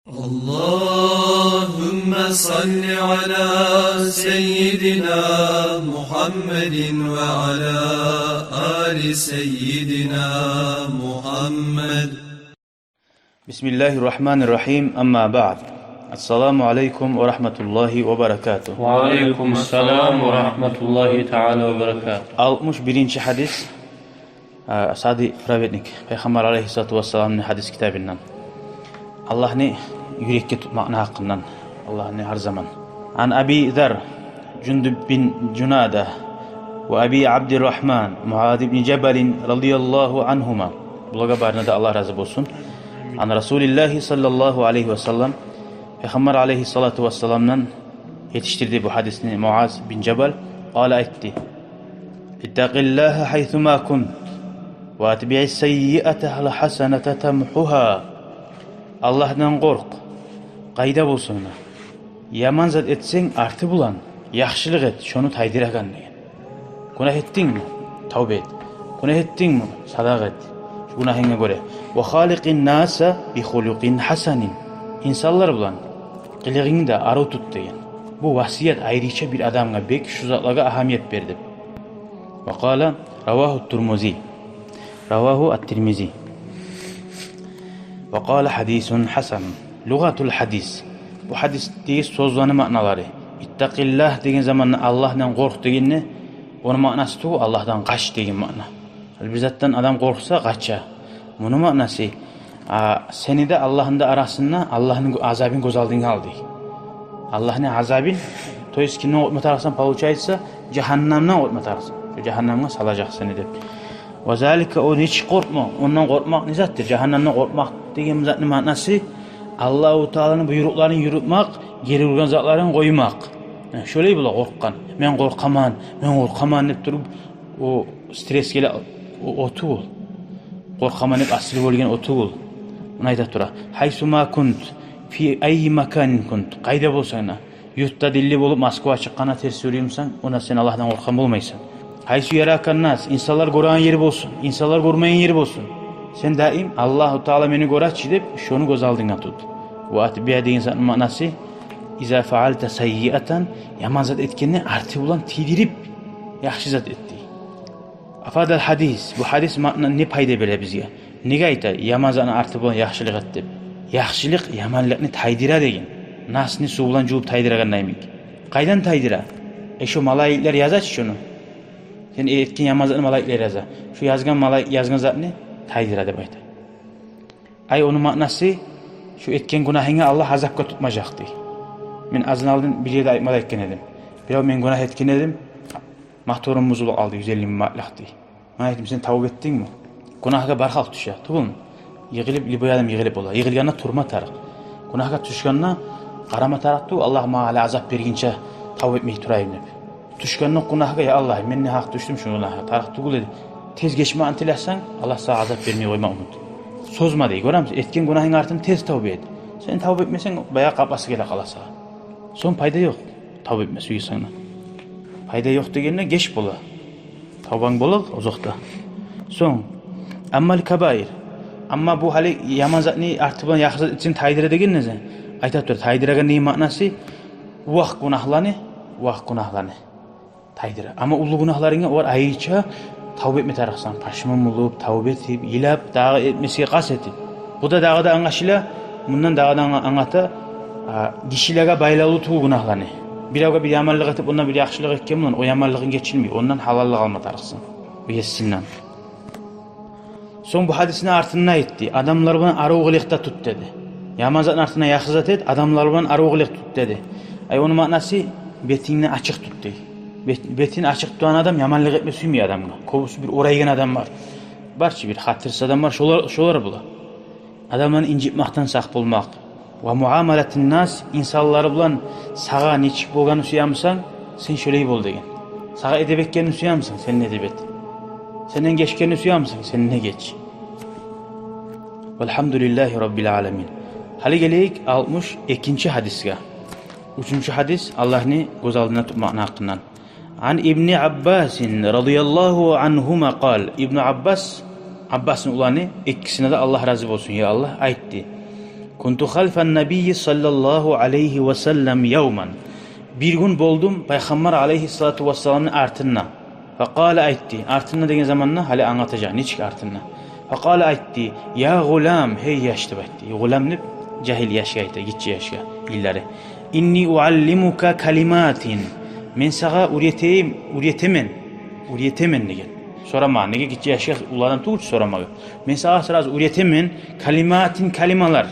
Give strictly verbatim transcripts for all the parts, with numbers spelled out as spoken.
اللهم صل على سيدنا محمد وعلى آل سيدنا محمد. بسم الله الرحمن الرحيم. أما بعد. السلام عليكم ورحمة الله وبركاته. وعليكم السلام ورحمة الله تعالى وبركاته. Алтмыш биринчи гьадис. А, Саъди Праведник, Пайхаммар алейгьиссалату вассаламны гьадис китабындан. Аллагьны юрекге тутмакъны гьакъындан. Аллагьны гьар заман. عن أبي ذر جندب بن جنادة وأبي عبد الرحمن معاذ بن جبل رضي الله عنهما. Булагъа барына да Аллагь рази болсун. عن رسول الله صلى الله عليه وسلم. Пайхаммар алейгьиссалату вассаламдан етишдирди бу гьадисни Муаз бин Жабал. قال, айтды: اتق الله حيثما كنت وأتبع السيئة الحسنة تمحها. Аллагьдан къоркъ, къайда болсанг да. Яман зат этсенг, арты булан яхшылыкъ эт, шону тайдырагъан деген. Гюнагь этдингми? Тавба эт. Гюнагь этдингми? Садагъа эт. Шу гюнагьынга гёре. وخالق الناس بخلق حسن. Инсанлар булан къылыгъынгны да арив тут деген. Бу васият айрыча бир адамгъа бек шу затлагъа агьамият бер деп. وقال رواه الترمذي. رواه الترمذي. وقال حديث حسن. لغة الحديث. Бу гьадисдеги сёзлени маъналары. اتق الله деген заманда Аллагьдан къоркъ дегенде, ону маънасы тюгюл Аллагьдан къач деген маъна. Гьали бир затдан адам къоркъса, къача. Муну маънасы, а, сени де Аллагьны да арасында Аллагьны гё-, азабын гёз алдынга ал дей. Аллагьны азабын, то есть, кимден къоркъма тарыкъсан, получается, жагьаннамдан къоркъма тарыкъсан. Шу жагьаннамгъа салажакъ сени деп. وذلك, о нечик къоркъма, ондан къоркъмакъ не затдыр? Жагьаннамдан къоркъмакъ деген затны маънасы Аллагьу Тааланы буйрукъларын юрютмек, гери ургъан затларын къоймакъ. Э, шолай бола къоркъгъан. Мен къоркъаман, мен къоркъаман деп туруп, о стресс геле, о, о тюгюл. Къоркъаман деп асил болгъан о тюгюл. Муну айта тура. حيثما كنت في أي مكان كنت. Къайда болсанг да. Юртда динли болуп, Москва чыкъгъанда терс юрюй бусанг, онда сен Аллагьдан къоркъгъан болмайсан. حيث يراك الناس, инсанлар гёреген ер болсун, инсанлар гёрмейген ер болсун. Сен даим Аллагьу Таала мени гёре чи деп, шону гёз алдынга тут. وأتبع деген затны маънасы, إذا فعلت سيئة, яман зат этгенде арты булан тийдирип, яхшы зат эт дей. أفاد الحديث, бу гьадис маъна не пайда бере бизге? Неге айта, яман затны арты булан яхшылыкъ эт деп? Яхшылыкъ яманлыкъны тайдыра деген. Насны сув булан жувуп тайдырагъандай йимик. Къайдан тайдыра? Э, шо малайиклер яза чы шону. Сен этген яман затны малайиклер яза. Шо язгъан малай-, язгъан затны тайдыра деп айта. Ай, ону маънасы, шо этген гюнагьынга Аллагь азапгъа тутмажакъ дей. Мен аздан алдын бир ерде айтма да этген эдим. Бирев, мен гюнагь этген эдим, моторум бузулуп къалды, юз элли минг манатлыкъ дей. Мен айтдым, сен тавба этдингми? Гюнагьгъа бар халкъ тюше, тюгюлмю? Йыгъылып, любой адам йыгъылып бола. Йыгъылгъанда турма тарыкъ. Гюнагьгъа тюшгенде къарама тарыкъ тюгюл, Аллагь магъа гьали азап бергинче тавба этмей турайым деп. Тюшгенде гюнагьгъа, я Аллагь, мен негьакъ тюшдюм шу гюнагьгъа, тарыкъ тюгюл эди. Тез гечмекни тилесенг, Аллагь сагъа азап бермей къоймакъ умут. Созма дей, гёремисен, этген гюнагьынг артын тез тавба эт. Сен тавба этмесенг, баягъы къапасы геле къала сагъа. Сонг пайда ёкъ. Тавба этме сюйсенг де. Пайда ёкъ дегенде, геч бола. Тавбанг бола озокъда. Сонг, أما الكبائر. Амма бу гьали яман затны арты булан яхшы зат этсенг тайдыра деген не зат? Айта тура, тайдырагъан не маънасы? Увакъ гюнагьланы, увакъ гюнагьланы тайдыра. Амма уллу гюнагьларынга олар айрыча тавба этме тарыкъсан. Пашман болуп, тавба этип, йылап, дагъы этмесге къаст этип. Бу да дагъы да англашыла, мундан дагъы да анг-, англата, а, гишилеге байлавлу тюгюл гюнагьланы. Биревге бир яманлыкъ этип, ондан бир яхшылыкъ этген булан, о яманлыгъынг гечилмей, ондан гьалаллыкъ алма тарыкъсан. О есинден. Сонг бу гьадисни артында айтды, адамлар булан арив къылыкъда тут деди. Яман затны артындан яхшы зат эт, адамлар булан арив къылыкъ тут деди. Ай, ону маънасы, бетингни ачыкъ тут дей. Бет-, бетин ачыкъ тутагъан адам яманлыкъ этме сюймей адамгъа. Кёбюсю бир орайгъан адам бар. Бар чы бир хатирсиз адам бар, шолар, шолар бола. Адамланы инжитмекден сакъ болмакъ. ومعاملة الناس, инсанлар булан сагъа нечик болгъанны сюе бусанг, сен шолай бол деген. Сагъа эдеп этгенни сюе бусанг, сен де эдеп эт. Сенден гечгенни сюе бусанг, сен де геч. والحمد لله رب العالمين. Гьали гелейик алтмыш экинчи гьадисге. Уьчюнчю гьадис Аллагьны гёз алдына тутмакъны гьакъындан. عن ابن عباس رضي الله عنهما قال. Ибну Аббас, Аббасны уланы, экисине де Аллагь рази болсун, я Аллагь, айтды: كنت خلف النبي صلى الله عليه وسلم يوما. Бир гюн болдум Пайхаммар алайгьиссалату вассаламны артында. فقال, айтды. Артында деген заманда гьали англатажакъ, нечик артында. فقال, айтды: يا غلام, гьей яш, деп айтды. Гъулам деп жагьил яшгъа айта, гиччи яшгъа, йыллары. إني أعلمك كلمات. Мен сагъа уьйретейим, уьйретемен. Уьйретемен деген. Сорама, неге гиччи яшгъа уллу адам тюгюл чю сорамагъа. Мен сагъа сразу уьйретемен, كلمات, калималар,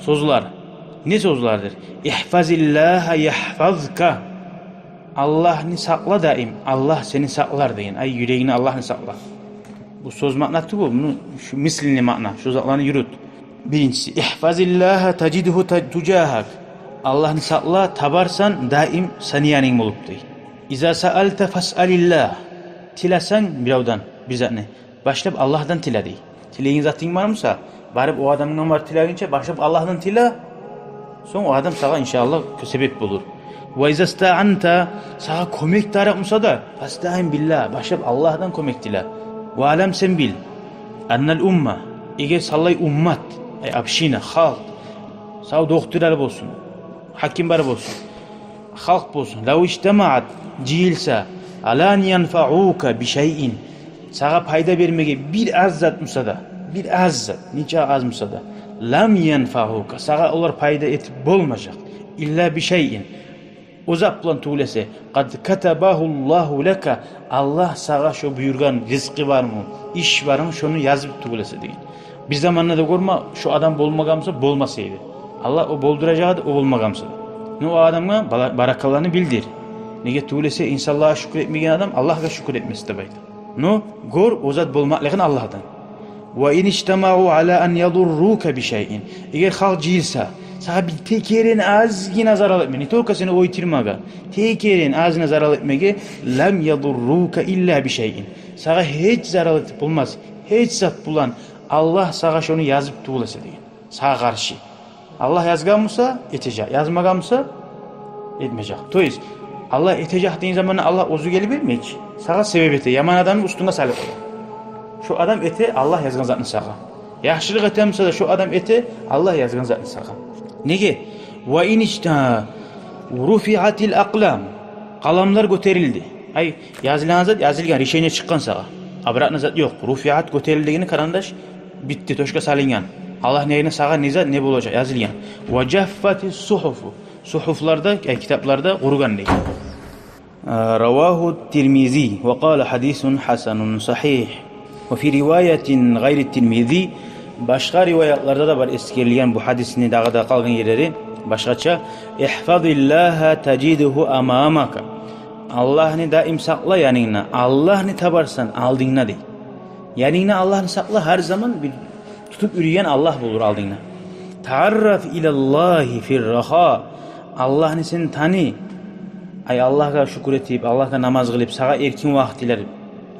сёзлер. Не сёзлердир? احفظ الله يحفظك. Аллагьны сакъла даим, Аллагь сени сакълар деген. Ай, юрегингде Аллагьны сакъла. Бу сёз маъна тюгюл, муну шу мысленный маъна, шу затланы юрют. Биринчиси, احفظ الله تجده تجاهك. Аллагьны сакъла, табарсан, даим сени янынг болуп, дей. إذا سألت فاسأل الله. Тилесенг биревден бир затны, башлап Аллагьдан тиле, дей. Тилейген затынг бар буса, барып о адамдан барып тилегинче, башлап Аллагьдан тиле. Сонг о адам сагъа, иншааллагь, кё-, себеп болур. وإذا استعنت, сагъа кёмек тарыкъ буса да, فاستعن بالله, башлап Аллагьдан кёмек тиле. واعلم, сен бил, أن الأمة, эгер савлай уммат, ай, община, халкъ, сав докторлар болсун, гьакимлер болсун, халкъ болсун, لو اجتمعت, жыйылса, على أن ينفعوك بشيء, сагъа пайда бермеге бир аз зат буса да, бир аз зат, нече аз буса да, لم ينفعوك, сагъа олар пайда этип болмажакъ, إلا بشيء, о зат булан тюгюл эсе, قد كتبه الله لك, Аллагь сагъа шо буюргъан ризкъы бармы, иш бармы, шону язып тюгюл эсе, деген. Бир заманда да гёрме, шо адам болмагъан буса, болмас эди. Аллагь о болдуражакъ эди, о болмагъан буса. Ну, о адамгъа бала-, баракалланы билдир. Неге тюгюл эсе, инсанлагъа шюкюр этмеген адам Аллагьгъа шюкюр этмес, деп айта. Ну, гёр, о зат болмакълыгъын Аллагьдан. وإن اجتمعوا على أن يضروك بشيء. Эгер халкъ жыйылса, сагъа бир текерен азгъына зарал этме, не только сени оьлтюрмеге, текерен азгъына зарал этмеге, لم يضروك إلا بشيء. Сагъа гьеч зарал этип болмас, гьеч зат булан, Аллагь сагъа шону язып тюгюл эсе, деген. Сагъа къаршы. Аллагь язгъан буса, этежек. Язмагъан буса, этмежек. То есть, Аллагь этежек деген заманда Аллагь оьзю гелип бермей чи. Сагъа себеп эте. Яман адамны уьстюнге салып къоя. Шо адам эте Аллагь язгъан затны сагъа. Яхшылыкъ этем буса да, шо адам эте Аллагь язгъан затны сагъа. Неге? وإن اجت-, رفعت الأقلام. Къаламлар гётерилди. Ай, язылгъан зат язылгъан, решение чыкъгъан сагъа. Обратно зат ёкъ. رفعت, гётерилди дегени карандаш, битди, точка салынгъан. Аллагьны ерине сагъа не зат, не болажакъ, язылгъан. وجفت الصحف. Сугьуфлар да, э, китаплар да къуругъан, дей. Э, رواه الترمذي وقال حديث حسن صحيح. وفي رواية غير الترمذي, башгъа риваятларда да бар эсгерилген бу гьадисни дагъы да къалгъан ерлери башгъача: احفظ الله تجده أمامك. Аллагьны даим сакъла янынгда, Аллагьны табарсан алдынгда, дей. Янынгда Аллагьны сакъла, гьар заман бир тутуп юрюйген Аллагь болур алдынгда. تعرف إلى الله في الرخاء. Аллагьны сен таны. Ай, Аллагьгъа шюкюр этип, Аллагьгъа намаз къылып, сагъа эркин вакътилер,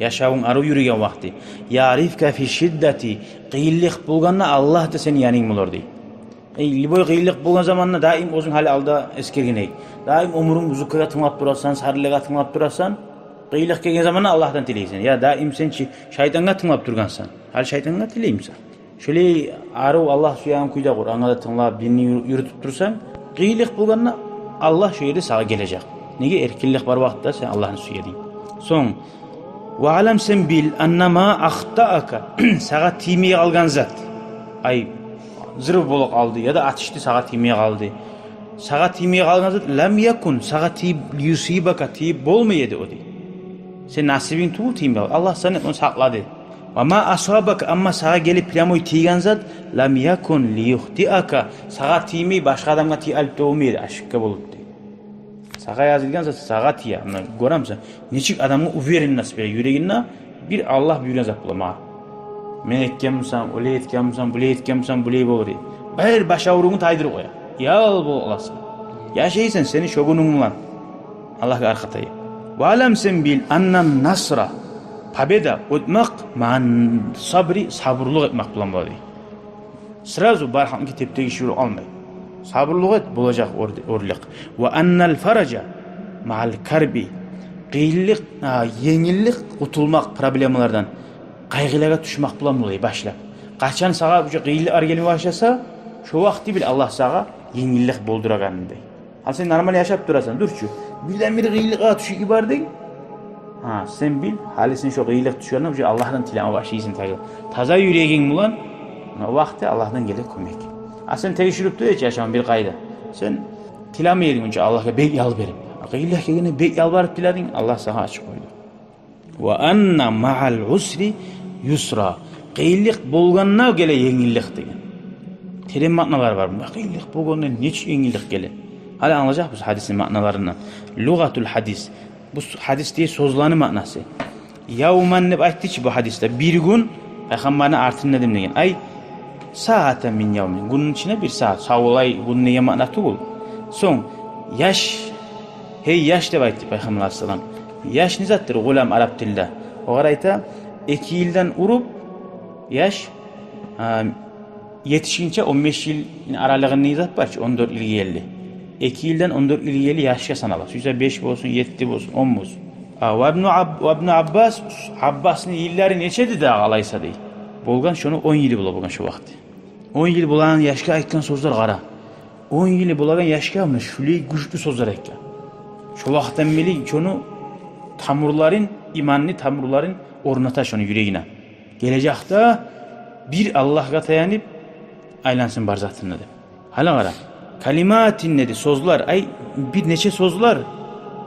яшавунг арив юрюген вакъти. يعرفك في الشدة. Къыйынлыкъ болгъанда Аллагь да сени янынг болур, дей. Эй, любой къыйынлыкъ болгъан заманда даим оьзюнг гьали алда эсгерген эдик. Даим оьмюрюнг музыкагъа тынглап турасан, сарынлагъа тынглап турасан. Къыйынлыкъ гелген заманда Аллагьдан тилейсен. Я даим сен чи шайтангъа тынглап тургъансан. Гьали шайтангъа тилеймисен. Шолай арив Аллагь сюеген кюйде Къурангъа да тынглап, динни юр-, юрютюп турсанг, къыйынлыкъ болгъанда Аллагь шо ерде сагъа гележек. Неге, эркинлик бар вакътиде сен Аллагьны сюединг. Сонг, واعلم, сен бил, أن ما أخطأك, сагъа тиймей къалгъан зат. Ай, взрыв болуп къалды, яда атышды, сагъа тиймей къалды. Сагъа тиймей къалгъан зат, لم يكن, сагъа тийип, ليصيبك, тийип болмай эди о, дей. Сен насибинг тюгюл тиймей къалды. Аллагь сени ону сакълады. وما أصابك, амма сагъа гелип прямой тийген зат, لم يكن ليخطئك, сагъа тиймей, башгъа адамгъа тийип алып да болмай эди, ошибка болуп, дей. Сагъа язылгъан зат сагъа тие. Муна гёремисен, нечик адамгъа уверенность бере юрегинде, бир Аллагь буюргъан зат бола магъа. Мен этгенмисем, олай этгенмисем, булай этгенмисем, булай болур, дей. Бир баш аврунгну тайдырып къоя. Ял болуп къаласан. Яшайсан сени шо гюнюнг булан. Аллагьгъа аркъа таяп. واعلم, сен бил, أن النصر, победа, оьтмек, مع الصبر, сабурлукъ этмек булан бола, дей. Сразу бар халкъны теп-тегиш юрюп алмай. Сабурлукъ эт, болажакъ оьр-, оьрлюк. وأن الفرج مع الكرب. Къыйынлыкъ, а, енгиллик, къутулмакъ проблемалардан, къайгъылагъа тюшмек булан бола башлап. Къачан сагъа уже къыйынлыкълар гелме башласа, Шо вакъти бил Аллагь сагъа енгиллик болдурагъанын дей. Гьали сен нормально яшап турасан, дюр чю. Бирден-бир къыйынлыкъгъа тюшюп йибердинг. Гьа, сен бил, гьали сен шо къыйынлыкъ тюшгенде уже Аллагьдан тилеме башлайсан тагы. Таза юрегинг булан, о вакъти Аллагьдан геле кёмек. А сен тегиширип тур эч яшавун бир къайда. Сен тилемей эдинг онча Аллагьгъа бек ялбарып. Къыйынлыкъ гелгенде бек ялбарып тилединг, Аллагь сагъа ачып къойду. «Ва анна маъал усри юсра». Къыйынлыкъ болгъанда геле енгиллик деген. Терен маъналар бар. Муна къыйынлыкъ болгъанда нечик енгиллик геле. Гьали англажакъбыз гьадисни маъналарындан. Лугъатул гьадис. Бу с-, гьадисдеги сёзлени маънасы. Явман деп айтды чы бу гьадисде. Бир гюн Пайхаммарны артында эдим деген. Ай, саатан мин явмин. Гюнню ичинде бир сагьат. Савлай гюн деген маъна тюгюл. Сонг, яш, гьей яш деп айтды Пайхаммар алайгьиссалам. Яш не затдыр? Гъулам арап тилде. Огъар айта, эки йылдан уруп, яш, а, етишгинче он беш йылны аралыгъында не зат бар чы, он дёрт йылгъа ерли. Эки йылдан он дёрт йылгъа ерли яшгъа санала. Сюйсе беш болсун, етти болсун, он болсун. А, ва ибну Аб-, ва ибну Аббас, Аббасны йыллары нече эди дагъы алайса дей. Болгъан шону он йылы бола болгъан шо вакъти. Он йыл болагъан яшгъа айтгъан сёзлер къара. Он йыл болагъан яшгъа муна шулай гючлю сёзлер айтгъан. Шо вакътидан берли шону тамурларын, иманны тамурларын орната шону юрегине. Гележекде бир Аллагьгъа таянып айлансын бар затында деп. Гьали къара. Калиматин деди, сёзлер, ай, бир нече сёзлер.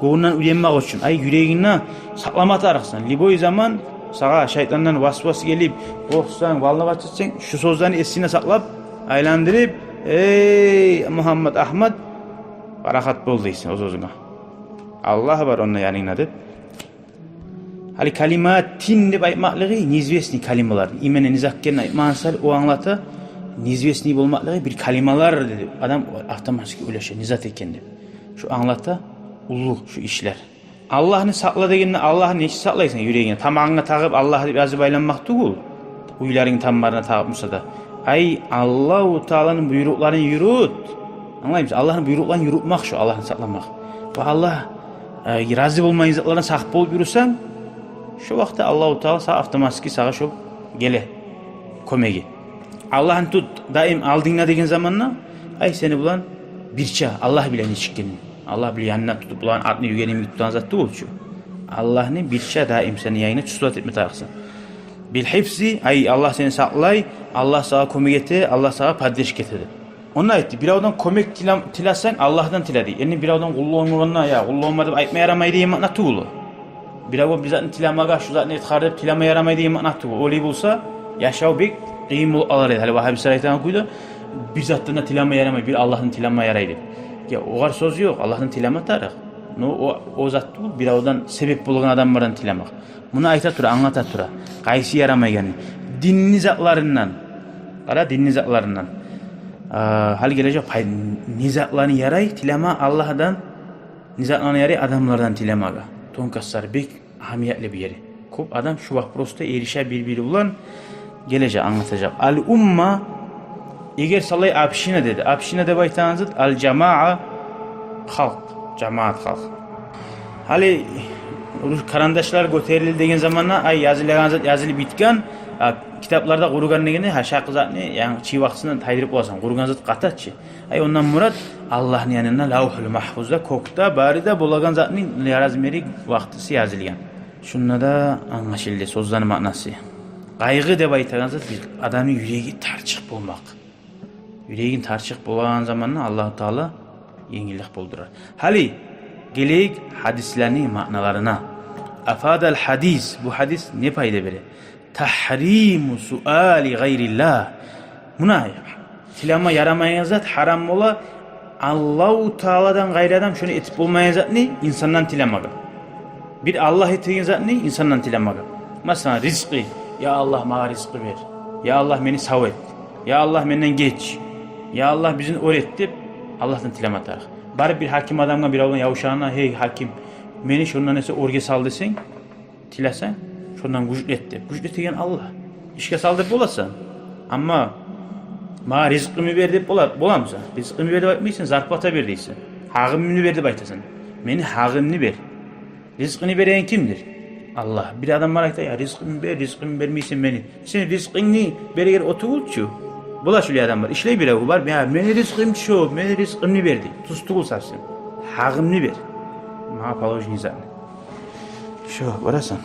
Гёнгюнден уьйренмек учун, ай, юрегингде сакълама тарыкъсан. Любой заман сагъа шайтандан васвас гелип, къоркъсанг, волноваться этсенг, шу сёзлени эсингде сакълап, айландырып, эй, Мугьаммад, Агьмат, парахат бол дейсен оьз-оьзюнге. Аллагь бар онда янынгда деп. Гьали калиматин деп айтмакълыгъы неизвестный калималар. Именно не зат экенин айтмагъан саялы о англата неизвестный болмакълыгъы бир калималар деди. Адам автоматически ойлаша, не зат экен деп. Шу англата уллу шу ишлер. Аллагьны сакъла дегенде, Аллагьны нечик сакълайсан юрегингде? Тамагъынга тагъып Аллагь деп язып айланмакъ тюгюл. Уьйлеринг тамбарына тагъып буса да. Ай, Аллагьу Тааланы буйрукъларын юрют. Англаймысыз? Аллагьны буйрукъларын юрютмек шу, Аллагьны сакъламакъ. Ва Аллагь, э, рази болмайгъан затлардан сакъ болуп юрюсенг, шо вакътда Аллагьу Таала сагъа автоматически сагъа шо геле кёмеги. Аллагьны тут даим алдынгда деген заманда, ай, сени булан бирче, Аллагь биле нечик экенин. Аллагь биле янына тутуп, булан атны югенин тутгъан зат тюгюл чю. Аллагьны бирче даим сени янынгда чувствовать этме тарыкъсан. Бил гьифзи, ай, Аллагь сени сакълай, Аллагь сагъа кёмек эте, Аллагь сагъа поддержка эте деп. Онда айтды, биревден кёмек тиле-, тилесенг, Аллагьдан тиле дей. Энни биревден къуллукъ болгъанда, я, къуллугъум бар деп айтма ярамай деген маъна тюгюл о. Биревге бир затны тилемеге, шу затны этгер деп тилеме ярамай деген маъна тюгюл. Олай болса, яшав бек къыйын болуп къалар эди. Гьали вагьабистлер айтагъан кюйде, бир затдан да тилеме ярамай, бир Аллагьдан тилеме ярай деп. Я, огъар сёз ёкъ, Аллагьдан тилеме тарыкъ. Но о, о зат тюгюл, биревден себеп болгъан адамлардан тилемек. Муну айта тура, англата тура. Къайсы ярамайгъанны. Динни затларындан. Къара, динни затларындан. А, гьали гележек пай-, не затланы ярай тилеме Аллагьдан, не затланы ярай адамлардан тилемеге. Тонкостар бек агьамиятлы бир ери. Кёп адам шу вопросда эрише бир-бири булан. Гележек, англатажакъ. Ал-умма, эгер салай, община деди. Община деп айтагъан зат, ал-жамаа, халкъ, жамаат, халкъ. Гьали рус-, карандашлар гётерилди деген заманда, ай, язылагъан зат язылып битген, а, китапларда къуругъан дегенде, гьа, шакъы затны, янгы чий вакътисинден тайдырып боласан, къуругъан зат къатачы. Ай, ондан мурат, Аллагьны янында, Лавгьул Магьфузда, кёкде, бариде болагъан затны размери, вакътиси язылгъан. Шунда да англашылды сёзлени маънасы. Къайгъы деп айтагъан зат бир адамны юреги тарчыкъ болмакъ. Юрегин тарчыкъ болагъан заманда Аллагьу Таала енгиллик болдурар. Гьали гелейик гьадислени маъналарына. Афадал гьадис, бу гьадис не пайда бере? Тагьриму суали гъайриллагь. Муна, тилеме ярамайгъан зат гьарам бола, Аллагьу Тааладан къайры адам шону этип болмайгъан затны инсандан тилемеге. Бир Аллагь этеген затны инсандан тилемеге. Масала, ризкъы. Я Аллагь, магъа ризкъы бер. Я Аллагь, мени сав эт. Я Аллагь, менден геч. Я Аллагь, бизин оьр эт деп Аллагьдан тилеме тарыкъ. Барып бир гьаким адамгъа, бир адам ябушагъанда, гьей, гьаким, мени шондан эсе оьрге сал десенг, тилесенг, шондан гючлю эт деп. Гючлю этеген Аллагь. Ишге сал деп боласан. Амма магъа ризкъымны бер деп бола-, боламысан? Ризкъымны бер деп айтмайсан, зарплата бер дейсен. Гьагъымны бер деп айтасан. Мени гьагъымны бер. Ризкъыны береген кимдир? Аллагь. Бир адам бар айта, я, ризкъымны бер, ризкъымны бермейсен мени. Сен ризкъынгны береген о тюгюл чю. Бола шулай адамлар. Ишлей бирев бар, я, мени ризкъым шо, мени ризкъымны бер дей. Тюз тюгюл совсем. Гьакъымны бер. Магъа положенный затны. Шо, барасан.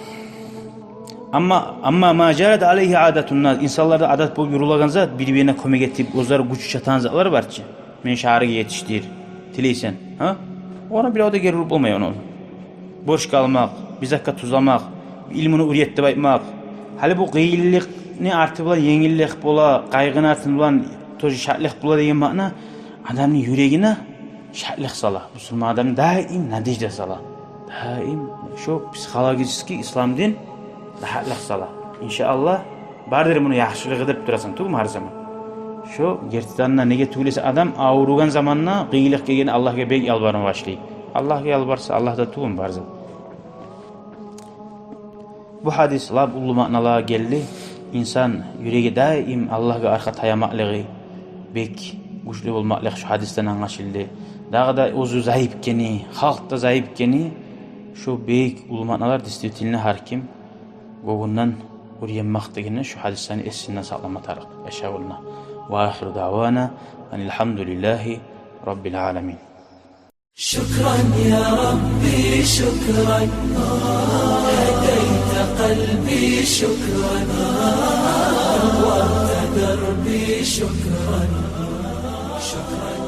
Амма, амма ма жарат алайгьи адатун нас, инсанларда адат болуп юрюлеген зат, бир-бирине кёмек этип, оьзлеге гючю чатагъан затлар бар чы. Мени шагьаргъа етишдир, тилейсен, гьа? Огъар бирев де гери уруп болмай ону. Борчгъа алмакъ, бир затгъа тюзлемек, илмуну уьйрет деп айтмакъ. Гьали бу къыйынлыкъны арты булан енгиллик бола, къайгъыны арты булан тоже шатлыкъ бола деген маъна. Адамны юрегине шатлыкъ сала. Бусурман адамны даим надежда сала. Даим шо психологический ислам дин рагьатлыкъ сала. Иншааллагь, бардыр муну яхшылыгъы деп турасан, тюгюлмю, гьар заман. Шо гертиден де, неге тюгюл эсе адам авругъан заманда, къыйынлыкъ гелгенде Аллагьгъа бек ялбарма башлай. Аллагьгъа ялбарса, Аллагь да тюгюлмю бар зат. Бу гьадис лап уллу маъналагъа гелди. Инсан юреги даим Аллагьгъа аркъа таямакълыгъы бек гючлю болмакълыкъ шу гьадисден англашылды. Дагъы да оьзю зайып экени, халкъ да зайып экени, шу бек уллу маъналар. Действительно, гьар ким гёнгюнден уьйренмек дегенде шу гьадислени эсинде сакълама тарыкъ яшавунда. Ва ахиру даъвана анил гьамдулиллагьи раббил аламин. شكرا يا ربي، شكرا. هديت قلبي، شكرا. نورت دربي، شكرا. شكرا